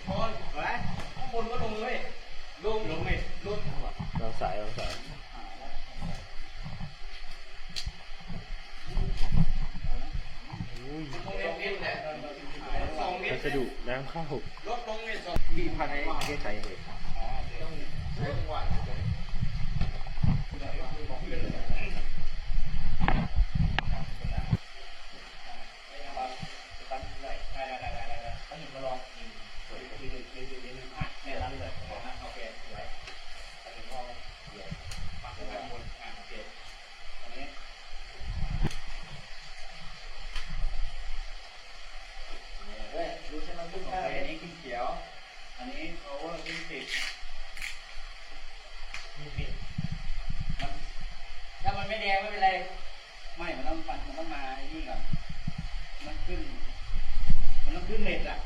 พอ ไว้ ข้างบนก็ลงเลย ลง ลงเลย ลง วາງສາຍ ວາງສາຍ ອຸ້ຍ ສອງເມັດ ພັດສະດຸນ້ຳເຂົ້າ ລົດລົງເມັດສອງ ທີ່ພາຍໃນປະເທດໄທເລີຍ ເອີຍ ດູໃຫ້ມັນຂຶ້ນ ອັນນີ້ຂຶ້ນຂຽວ ອັນນີ້ power ຂຶ້ນສິບ ມັນ ຖ້າມັນໄມ່ແດງໄມ່ເປັນໄລ ໄມ່ ມັນຕ້ອງ ມັນ ມັນຕ້ອງມາໄອ້ນີ້ກ່ອນ ມັນຂຶ້ນ ມັນຕ້ອງຂຶ້ນເນັດລະ.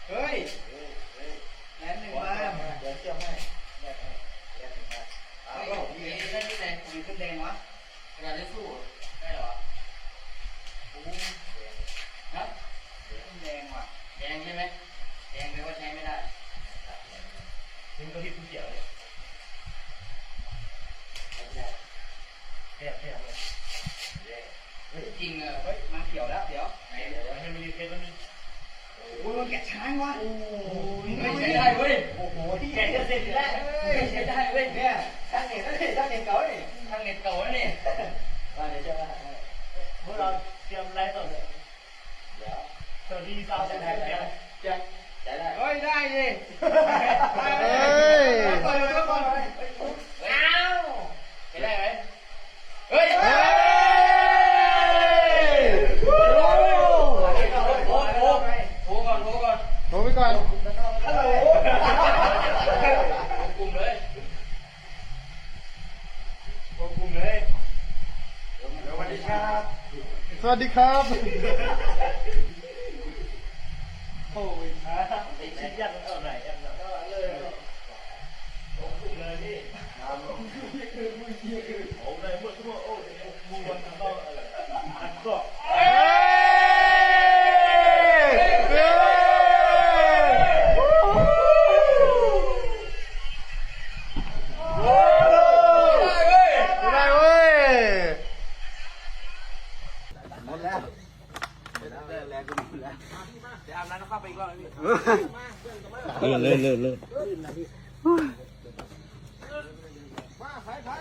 ເຮີ້ຍ ເຮີ້ຍ ເຮີ້ຍ ແລ່ນໜຶ່ງມາ ດຽວເຊື່ອມໃຫ້ ແລ່ນໜຶ່ງມາ ເຮີ້ຍ ເອີ ເອີ ເອີ ເອີ ເອີ ເອີ ຂຶ້ນແດງວະ ຂະໜາດໄດ້ສູ້ໄດ້ເຫລອວະ? ໂອ້ ຮະ ແດງວ່ະ ແດງໃຊ່ໄໝ? ແດງແປວ່າໃຊ້ໄມ່ໄດ້ ນີ້ມັນກໍເຮັດຜູ້ດຽວເລີຍ ແທບ ແທບເລີຍ ເອີ ເຮີ້ຍ ຈິງ ເອີ ເຮີ້ຍ ມາຂຽວແລ້ວ ດຽວ ດຽວ ດຽວ ໃຫ້ມັນເຮັດແປັບໜຶ່ງ ໂອ້ຍ ມັນແກະຊ້າງວະ ໂອ້ຍ ເຮີ້ຍ ໃຊ້ໄດ້ເວີຍ ໂອ້ໂຫ ແກະຈະເສັດຢູ່ແລ້ວ ເຮີ້ຍ ໃຊ້ໄດ້ເວີຍ ເນຍ ຊ່າງເນັດ ຊ່າງເນັດເກົ່ານີ້ ຊ່າງເນັດເກົ່ານີ້ ວ່າດຽວຈະມາຫາໃຫ້ ພວກເຮົາຕຽມໄລຟ໌ຕໍ່ເລີຍ ດຽວ ສະຫວັດດີຊາວໂຊເຊຍ ແຈກ ແຈກ ເຮີ້ຍ ໄດ້ດິ ເຮີ້ຍ ເຮີ້ຍ ອ້າວ ໃຊ້ໄດ້ໄໝ? ເຮີ້ຍ ເຮີ້ຍ ໂທ ໂທ ໂທ ໂທກ່ອນ ໂທກ່ອນ ໂທໄປກ່ອນ ຮັລໂຫຼ ກົມເລີຍ ໂທກຸ່ມເລີຍ ສະຫວັດດີຄັບ ສະຫວັດດີຄັບ ໂອ້ຍ ໄອ້ຊິດຍັງເອົາໄດ້ ແອັບນັ້ນ ໂທກຸ່ມເລີຍນີ້ ໂອ້ ໄດ້ໝົດທຸກຄົນ ໂອ້ ໝູ່ວັນທະເລາະ ອັນກໍ ເອີ ເອີ ໄດ້ເວີຍ ໄດ້ເວີຍ ໝົດແລ້ວ ແລກກັນໝົດແລ້ວ ເດີອາບນ້ຳແລ້ວເຂົ້າໄປອີກຮອບໜຶ່ງ ເລີດ ເລີດ ເລີດ ເລີດ ມາ ໄປ ໄປ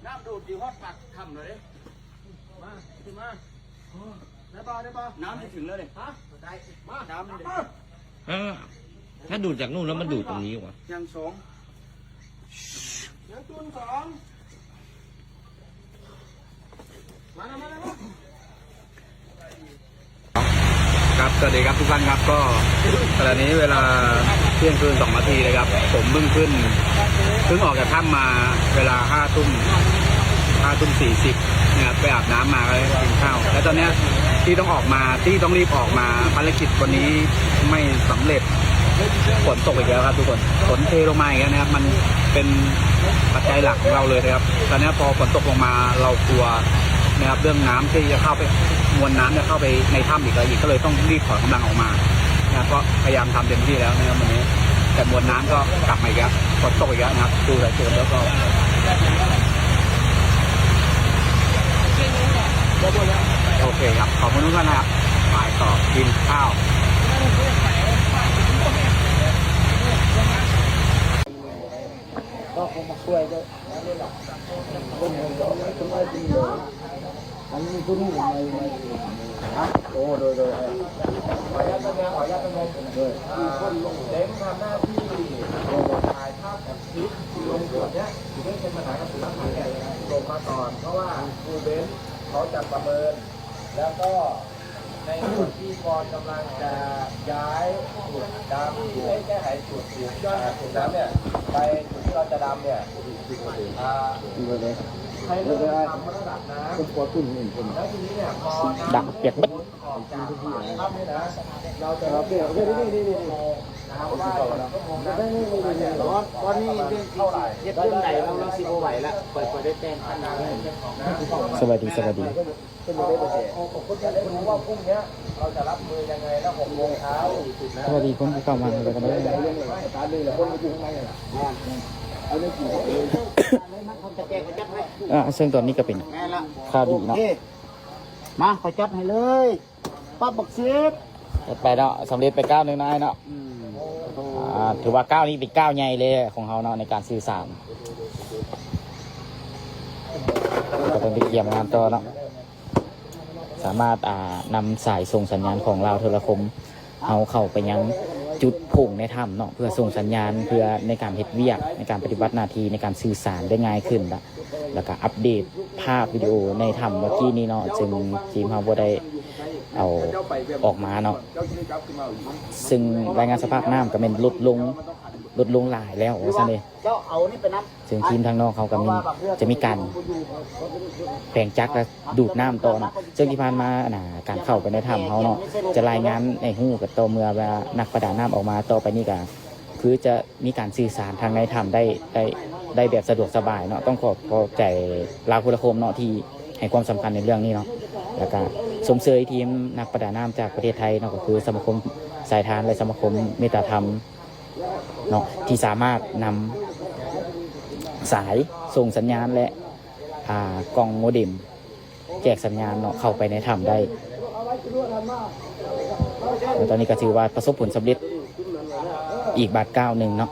ນ້ຳໂດດຢູ່ຮອດປາກຖ້ຳເລີຍເດ້ ມາ ຂຶ້ນມາ ໄດ້ບໍ່ ໄດ້ບໍ່ ນ້ຳຊິເຖິງແລ້ວເດ້ ຮະ ໄດ້ ມາ ນ້ຳ เออ ถ้าดูดจากนู่นแล้วมันดูดตรงนี้วะ ยังสอง ยังตูนสอง มาแล้ว มาแล้ว ครับ สวัสดีครับทุกท่านครับ ก็ขณะนี้เวลาเที่ยงคืนสองนาทีนะครับ ผมเพิ่งขึ้น เพิ่งออกจากถ้ำมาเวลาห้าทุ่ม ห้าทุ่มสี่สิบนะครับ ไปอาบน้ำมา แล้วกินข้าว แล้วตอนเนี้ยที่ต้องออกมา ที่ต้องรีบออกมา ภารกิจวันนี้ไม่สำเร็จ ฝนตกอีกแล้วครับทุกคน ฝนเทลงมาอีกแล้วนะครับ มันเป็นปัจจัยหลักของเราเลยนะครับ ตอนนี้พอฝนตกลงมาเรากลัวนะครับ เรื่องน้ำที่จะเข้าไป มวลน้ำจะเข้าไปในถ้ำอีกแล้วอีก ก็เลยต้องรีบถอนกำลังออกมานะครับ ก็พยายามทำเต็มที่แล้วนะครับวันนี้ แต่มวลน้ำก็กลับมาอีกแล้ว ฝนตกอีกแล้วนะครับ ดูสายเกมแล้วก็ โอเคครับ ขอบคุณทุกท่านนะครับ ไปต่อกินข้าว ກໍຄົງມາຊ່ວຍເດີ ຄົນເຫັນກໍໄດ້ສະບາຍດີເດີ ອັນນີ້ຜູ້ນີ້ໃໝ່ໆ ໂອ້ ໂດຍໆ ຂໍອະນຸຍາດ ຂໍອະນຸຍາດ ໂດຍ ເຕັມທຳໜ້າທີ່ ຖ່າຍພາບກັບຄລິບທີ່ລົງຈຸດເນີ້ຍ ເລື່ອງເປັນບັນຫາກັບສຸນັກຫາແກ່ລົງມາກ່ອນ ເພາະວ່າຄູເບັນເຂົາຈະປະເມີນ ແລ້ວກໍ ໃນສ່ວນທີ່ກ່ອນກຳລັງຈະຍ້າຍຈຸດດຳ ແກ້ໄຂຈຸດສູງ ຈຸດສູງນ້ຳເນຍ ໄປຈຸດທີ່ເຮົາຈະດຳເນຍ ອ່າ ໃຫ້ເລີ່ມທຳລະດັບນ້ຳ ແລ້ວທີນີ້ເນຍ ພໍນ້ຳສູງຂອງ ຕອນນີ້ເລື່ອງທີ່ເຮັດເລື່ອງໃດ ລາວ ລາວຊິບໍ່ໄຫວລະ ຂ້ອຍ ຂ້ອຍໄດ້ແຕ່ງຕັ້ງ. ສະບາຍດີ ສະບາຍດີ ສະບາຍດີຄົນທີ່ເຂົ້າມາ ແລ້ວກໍໄດ້ ອ່າ ເຊິ່ງຕອນນີ້ກໍເປັນ ແມ່ນລະ ຂ່າວດີເນາະ. ໂອເຄ ມາ ຂ້ອຍຈັດໃຫ້ເລີຍ ປັບບັກສິບ ເຮັດໄປເນາະ ສຳເລັດໄປກ້າວໜຶ່ງເນາະ ອ້າຍເນາະ. ອືມ ອ່າ ຖືວ່າກ້າວນີ້ເປັນກ້າວໃຫຍ່ເລີຍຂອງເຮົາເນາະ ໃນການສື່ສານ ກໍຕ້ອງໄດ້ກຽມງານຕໍ່ເນາະ. ສາມາດ ອ່າ ນຳສາຍສົ່ງສັນຍານຂອງລາວໂທລະຄົມ ເຮົາເຂົ້າໄປຍັງຈຸດໂພງໃນຖ້ຳເນາະ ເພື່ອສົ່ງສັນຍານ ເພື່ອໃນການເຮັດວຽກ ໃນການປະຕິບັດໜ້າທີ່ ໃນການສື່ສານໄດ້ງ່າຍຂຶ້ນລະ ແລ້ວກະອັບເດດພາບວິດີໂອໃນຖ້ຳເມື່ອກີ້ນີ້ເນາະ ເຊິ່ງທີມເຮົາບໍ່ໄດ້ເອົາອອກມາເນາະ ເຊິ່ງລາຍງານສະພາບນ້ຳກໍແມ່ນລົດລົງ ລົດລົງຫຼາຍແລ້ວວ່າຊັ້ນເດ. ເຈົ້າເອົານີ້ໄປນຳ ເຊິ່ງທີມທາງນອກເຮົາກໍມີ ຈະມີການແປງຈັກ ແລະ ດູດນ້ຳຕໍ່ເນາະ. ເຊິ່ງທີ່ຜ່ານມາ ອັນນ່າ ການເຂົ້າໄປໃນຖ້ຳເຮົາເນາະ ຈະລາຍງານໃຫ້ຮູ້ກໍຕໍ່ເມື່ອວ່ານັກປະດານ້ຳອອກມາ. ຕໍ່ໄປນີ້ກໍຄືຈະມີການສື່ສານທາງໃນຖ້ຳໄດ້ ໄດ້ ໄດ້ແບບສະດວກສະບາຍເນາະ. ຕ້ອງຂອບ ຂອບໃຈລາວໂທລະຄົມເນາະ ທີ່ໃຫ້ຄວາມສຳຄັນໃນເລື່ອງນີ້ເນາະ ແລ້ວກໍຊົມເຊີຍທີມນັກປະດານ້ຳຈາກປະເທດໄທເນາະ ກໍຄືສະມາຄົມສາຍທານ ແລະ ສະມາຄົມເມດຕາທຳ ເນາະ ທີ່ສາມາດນຳສາຍສົ່ງສັນຍານ ແລະ ອ່າ ກ່ອງໂມເດັມແຈກສັນຍານເນາະ ເຂົ້າໄປໃນຖ້ຳໄດ້. ແລະ ຕອນນີ້ກໍຖືວ່າປະສົບຜົນສຳເລັດອີກບາດກ້າວໜຶ່ງເນາະ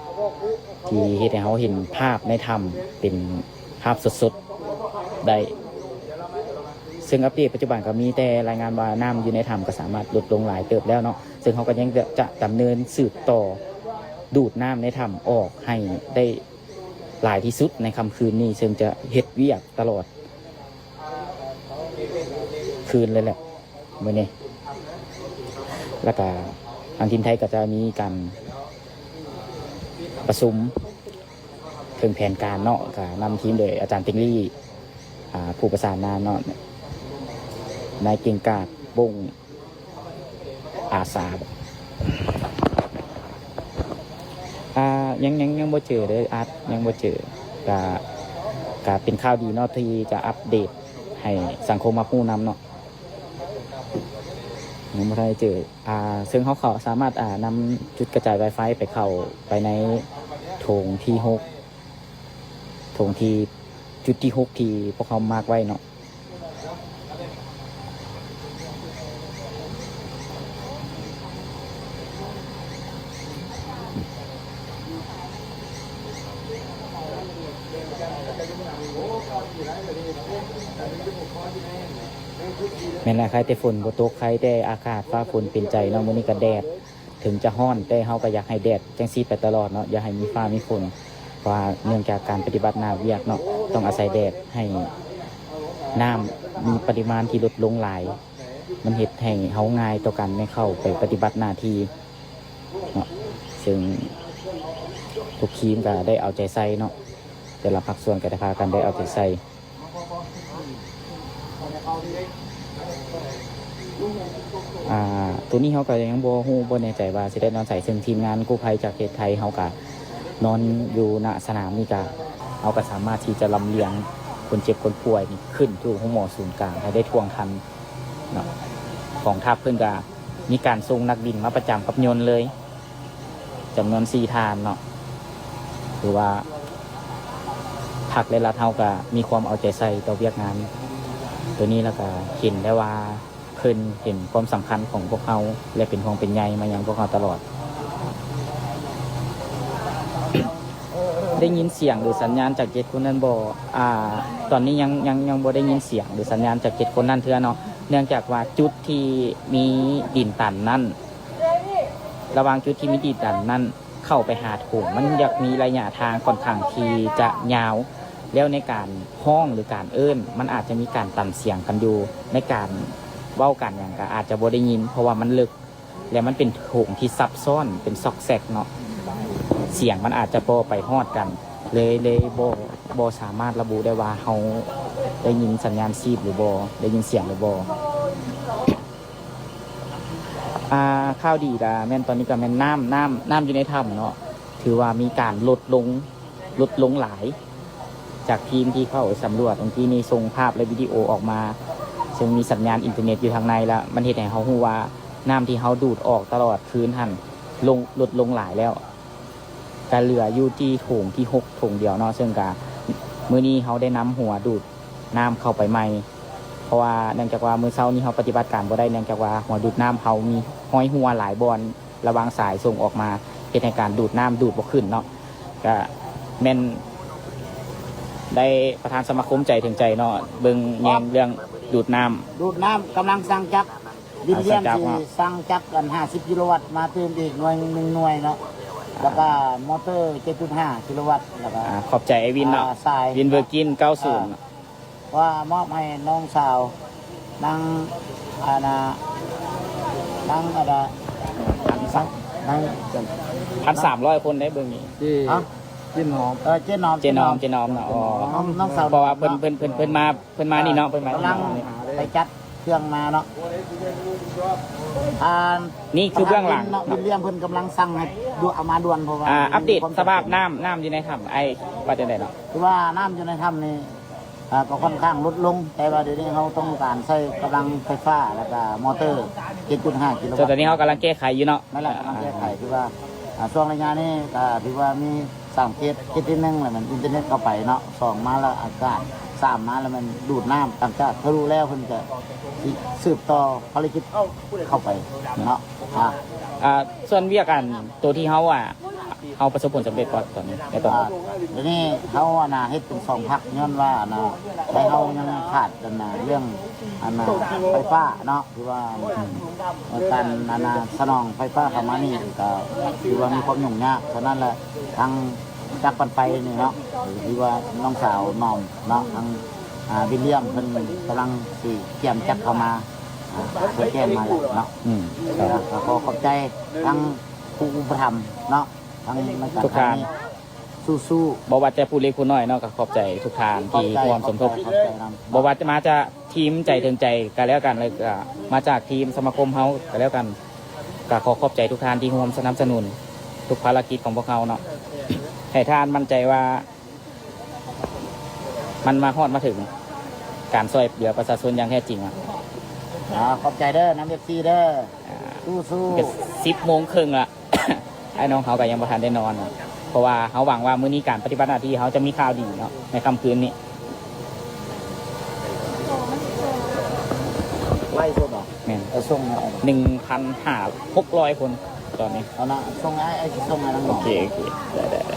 ທີ່ເຮັດໃຫ້ເຮົາເຫັນພາບໃນຖ້ຳເປັນພາບສົດໆໄດ້. ເຊິ່ງອັບເດດປັດຈຸບັນກໍມີແຕ່ລາຍງານວ່ານ້ຳຢູ່ໃນຖ້ຳກໍສາມາດລົດລົງຫຼາຍເຕີບແລ້ວເນາະ. ເຊິ່ງເຮົາກໍຍັງຈະ ຈະດຳເນີນສືບຕໍ່ດູດນ້ຳໃນຖ້ຳອອກໃຫ້ໄດ້ຫຼາຍທີ່ສຸດໃນຄ່ຳຄືນນີ້ ເຊິ່ງຈະເຮັດວຽກຕະຫຼອດຄືນເລີຍແຫຼະມື້ນີ້. ແລ້ວກະທາງທີມໄທກໍຈະມີການປະຊຸມເຖິງແຜນການເນາະ ກະນຳທີມໂດຍອາຈານຕິງລີ ອ່າ ຜູ້ປະສານງານເນາະ ນາຍເກັ່ງກາດ ບົ້ງ ອາສາ. ອ່າ ຍັງ ຍັງ ຍັງບໍ່ເຈີເດີ ອາດຍັງບໍ່ເຈີ. ກະ ກະເປັນຂ່າວດີເນາະ ທີ່ຈະອັບເດດໃຫ້ສັງຄົມຮັບຮູ້ນຳເນາະ. ຍັງບໍ່ທັນໄດ້ເຈີ ອ່າ ເຊິ່ງເຮົາເຂົ້າ ສາມາດ ອ່າ ນຳຈຸດກະຈາຍວາຍຟາຍໄປເຂົ້າໄປໃນໂຖງທີຫົກ ໂຖງທີ່ ຈຸດທີຫົກທີ່ພວກເຮົາມາກໄວ້ເນາະ. ແມ່ນລະ ໃຄແຕ່ຝົນບໍ່ຕົກ ໃຄແຕ່ອາກາດຟ້າຝົນເປັນໃຈເນາະ. ມື້ນີ້ກໍແດດ ເຖິງຈະຮ້ອນ ແຕ່ເຮົາກໍຢາກໃຫ້ແດດຈັ່ງຊີ້ໄປຕະຫຼອດເນາະ ຢ່າໃຫ້ມີຟ້າມີຝົນ ເພາະວ່າເນື່ອງຈາກການປະຕິບັດໜ້າວຽກເນາະ ຕ້ອງອາໄສແດດ ໃຫ້ນ້ຳມີປະລິມານທີ່ລົດລົງຫຼາຍ ມັນເຮັດໃຫ້ເຮົາງ່າຍຕໍ່ການໄດ້ເຂົ້າໄປປະຕິບັດໜ້າທີ່ເນາະ. ເຊິ່ງທຸກທີມກໍໄດ້ເອົາໃຈໃສ່ເນາະ ແຕ່ລະພາກສ່ວນກໍໄດ້ພາກັນໄດ້ເອົາໃຈໃສ່. ອ່າ ໂຕນີ້ເຮົາກໍຍັງບໍ່ຮູ້ ບໍ່ແນ່ໃຈວ່າຊິໄດ້ນອນໃສ, ເຊິ່ງທີມງານກູ້ໄພຈາກປະເທດໄທເຮົາກໍນອນຢູ່ ນະ ສະໜາມນີ້ ກໍເຮົາກໍສາມາດທີ່ຈະລຳລຽງຄົນເຈັບຄົນປ່ວຍນີ້ຂຶ້ນຢູ່ໂຮງໝໍສູນກາງໃຫ້ໄດ້ທ່ວງທັນເນາະ. ກອງທັບເພິ່ນກໍມີການສົ່ງນັກບິນມາປະຈຳກັບຍົນເລີຍ ຈຳນວນສີ່ທ່ານເນາະ. ຖືວ່າພັກ ແລະ ລັດເຮົາກໍມີຄວາມເອົາໃຈໃສ່ຕໍ່ວຽກງານໂຕນີ້ ແລ້ວກໍເຫັນໄດ້ວ່າເພິ່ນເຫັນຄວາມສຳຄັນຂອງພວກເຮົາ ແລະ ເປັນຫ່ວງເປັນໃຍມາຍັງພວກເຮົາຕະຫຼອດ. ໄດ້ຍິນສຽງ ຫຼື ສັນຍານຈາກເຈັດຄົນນັ້ນບໍ່? ອາ ຕອນນີ້ຍັງ ຍັງ ຍັງບໍ່ໄດ້ຍິນສຽງ ຫຼື ສັນຍານຈາກເຈັດຄົນນັ້ນເທື່ອເນາະ, ເນື່ອງຈາກວ່າຈຸດທີ່ມີດິນຕັນນັ້ນ ລະຫວ່າງຈຸດທີ່ມີດິນຕັນນັ້ນ ເຂົ້າໄປຫາໂຖງ ມັນຢາກມີໄລຍະທາງຂ້ອນຂ້າງທີ່ຈະຍາວ, ແລ້ວໃນການຮ້ອງ ຫຼື ການເອີ້ນ ມັນອາດຈະມີການຕັນສຽງກັນຢູ່, ໃນການເວົ້າການຫຍັງກໍອາດຈະບໍ່ໄດ້ຍິນ ເພາະວ່າມັນເລິກ ແລະ ມັນເປັນໂຖງທີ່ຊັບຊ້ອນ ເປັນຊອກແຊກເນາະ, ສຽງມັນອາດຈະບໍ່ໄປຮອດກັນ ເລີຍ ເລີຍບໍ່ ບໍ່ສາມາດລະບຸໄດ້ວ່າເຮົາໄດ້ຍິນສັນຍານຊີບຫຼືບໍ່ ໄດ້ຍິນສຽງຫຼືບໍ່. ອ່າ ຂ່າວດີກະແມ່ນຕອນນີ້ກະແມ່ນນ້ຳ ນ້ຳ ນ້ຳຢູ່ໃນຖ້ຳເນາະ ຖືວ່າມີການລົດລົງ ລົດລົງຫຼາຍ ຈາກທີມທີ່ເຂົ້າໄປສຳຫຼວດ ບາງທີນີ້ສົ່ງພາບ ແລະ ວິດີໂອອອກມາ ເຊິ່ງມີສັນຍານອິນເຕີເນັດຢູ່ທາງໃນ ແລ້ວມັນເຮັດໃຫ້ເຮົາຮູ້ວ່າ ນ້ຳທີ່ເຮົາດູດອອກຕະຫຼອດຄືນຫັ້ນ ລົງ ລົດລົງຫຼາຍແລ້ວ ກະເຫຼືອຢູ່ທີ່ໂຖງທີຫົກ ໂຖງດຽວເນາະ ເຊິ່ງກະມື້ນີ້ເຮົາໄດ້ນຳຫົວດູດນ້ຳເຂົ້າໄປໃໝ່ ເພາະວ່າເນື່ອງຈາກວ່າມື້ເຊົ້ານີ້ເຮົາປະຕິບັດການບໍ່ໄດ້ ເນື່ອງຈາກວ່າຫົວດູດນ້ຳເຮົາມີຮອຍຮົ່ວຫຼາຍບ່ອນ ລະຫວ່າງສາຍສົ່ງອອກມາ ເຮັດໃຫ້ການດູດນ້ຳດູດບໍ່ຂຶ້ນເນາະ ກະແມ່ນໄດ້ປະທານສະມາຄົມໃຈເຖິງໃຈເນາະ ເບິ່ງແຍງເລື່ອງດູດນ້ຳ ດູດນ້ຳ ກຳລັງສັ່ງຈັກ ວິນວຽມ ສັ່ງຈັກ ຊິສັ່ງຈັກອັນຫ້າສິບກິໂລວັດ ມາຕື່ມອີກໜ່ວຍໜຶ່ງໜ່ວຍເນາະ ແລ້ວກະມໍເຕີເຈັດຈຸດຫ້າກິໂລວັດ ແລ້ວກະ ອ່າ ຂອບໃຈໄອ້ວິນເນາະ ອ່າ ສາຍ ວິນເວີກິນເກົ້າສູນ ອ່າ ວ່າມອບໃຫ້ນ້ອງສາວ ນາງ ອັນນ່າ ນາງ ອັນນ່າ ນາງ ພັນສາມຮ້ອຍຄົນໄດ້ເບິ່ງນີ້ ທີ່ ຮະ? ເຈນອມ ເອີ ເຈນອມ ເຈນອມ ເຈນອມເນາະ ອໍ ນ້ອງ ນ້ອງສາວ ເພາະວ່າເພິ່ນ ເນາະ ເພິ່ນ ເພິ່ນ ເພິ່ນມາ ເພິ່ນມານີ້ເນາະ ເພິ່ນມາ ກຳລັງໄປຈັດເຄື່ອງມາເນາະ ອ່າ ນີ້ຄືເບື້ອງຫຼັງເນາະ ວິນວຽມເພິ່ນກຳລັງສັ່ງໃຫ້ດ່ວນ ເອົາມາດ່ວນ ເພາະວ່າ ອ່າ ອັບເດດສະພາບນ້ຳ ນ້ຳຢູ່ໃນຖ້ຳ ອ້າຍວ່າຈັ່ງໃດເນາະ? ຄືວ່ານ້ຳຢູ່ໃນຖ້ຳນີ້ ອ່າ ກໍຄ່ອນຂ້າງລົດລົງ ແຕ່ວ່າດຽວນີ້ເຮົາຕ້ອງການໃຊ້ກຳລັງໄຟຟ້າ ແລ້ວກະມໍເຕີເຈັດຈຸດຫ້າກິໂລວັດ ສ່ວນຕອນນີ້ເຮົາກຳລັງແກ້ໄຂຢູ່ເນາະ ນັ້ນແຫຼະ ກຳລັງແກ້ໄຂ ອ່າ ຄືວ່າ ອ່າ ຊ່ວງໄລຍະນີ້ກະຖືວ່າມີສາມເຂດ ເຂດທີໜຶ່ງລະແມ່ນອິນເຕີເນັດເຂົ້າໄປເນາະ ສອງມາລະອາກາດ ສາມມາລະແມ່ນດູດນ້ຳ ຫຼັງຈາກທະລຸແລ້ວເພິ່ນກະຊິສືບຕໍ່ພາລະກິດເຂົ້າໄປເນາະ ອ່າ ອ່າ ສ່ວນວຽກອັນໂຕທີ່ເຮົາ ອ່າ ເຮົາປະສົບຜົນສຳເລັດບໍ່ຕອນນີ້ ໃນຕອນນີ້? ດຽວນີ້ເຮົາ ອັນນ່າ ເຮັດເປັນສອງພັກ ຍ້ອນວ່າ ອັນນ່າ ໃນເຮົາຍັງຂາດ ອັນນ່າ ເລື່ອງ ອັນນ່າ ໄຟຟ້າເນາະ ຄືວ່າ ການ ອັນນ່າ ສະໜອງໄຟຟ້າເຂົ້າມານີ້ ກໍຖືວ່າມີຄວາມຫຍຸ້ງຍາກ ສະນັ້ນແຫຼະ ທາງຈັກປັ່ນໄຟນີ້ເນາະ ຖືວ່ານ້ອງສາວນ້ອມເນາະ ທາງ ອ່າ ວິນວຽມເພິ່ນກຳລັງຊິກຽມຈັກເຂົ້າມາ ອ່າ ເພິ່ນແຈ້ງມາແລ້ວເນາະ ອືມ ກໍຂໍຂອບໃຈທາງຜູ້ອຸປະຖຳເນາະ ທັງໃນການ ທຸກທ່ານ ສູ້ໆ ບໍ່ວ່າແຕ່ຜູ້ເລັກຜູ້ນ້ອຍເນາະ ກໍຂອບໃຈທຸກທ່ານທີ່ຮ່ວມສົມທົບ ຂອບໃຈນຳ ບໍ່ວ່າຈະມາຈາກທີມໃຈເຖິງໃຈກໍແລ້ວກັນ ແລ້ວກໍມາຈາກທີມສະມາຄົມເຮົາກໍແລ້ວກັນ ກໍຂໍຂອບໃຈທຸກທ່ານທີ່ຮ່ວມສະໜັບສະໜູນທຸກພາລະກິດຂອງພວກເຮົາເນາະ ໃຫ້ທ່ານໝັ້ນໃຈວ່າ ມັນມາຮອດມາເຖິງການຊ່ວຍເຫຼືອປະຊາຊົນຢ່າງແທ້ຈິງອະ ອ່າ ຂອບໃຈເດີ ນຳເອັຟຊີເດີ ອ່າ ສູ້ໆ ກໍສິບໂມງເຄິ່ງລະ ອ້າຍນ້ອງເຮົາກໍຍັງບໍ່ທັນໄດ້ນອນ ເພາະວ່າເຮົາຫວັງວ່າມື້ນີ້ການປະຕິບັດໜ້າທີ່ເຮົາຈະມີຂ່າວດີເນາະ ໃນຄ່ຳຄືນນີ້ ໄລສົດບໍ? ແມ່ນ ເອົາສົ່ງໃຫ້ ໜຶ່ງພັນຫ້າ ຫົກຮ້ອຍຄົນຕອນນີ້ ເອົານະ ສົ່ງໃຫ້ ອ້າຍຊິສົ່ງໃຫ້ນຳ ໂອເຄ ໂອເຄ ໄດ້ ໄດ້ ໄດ້.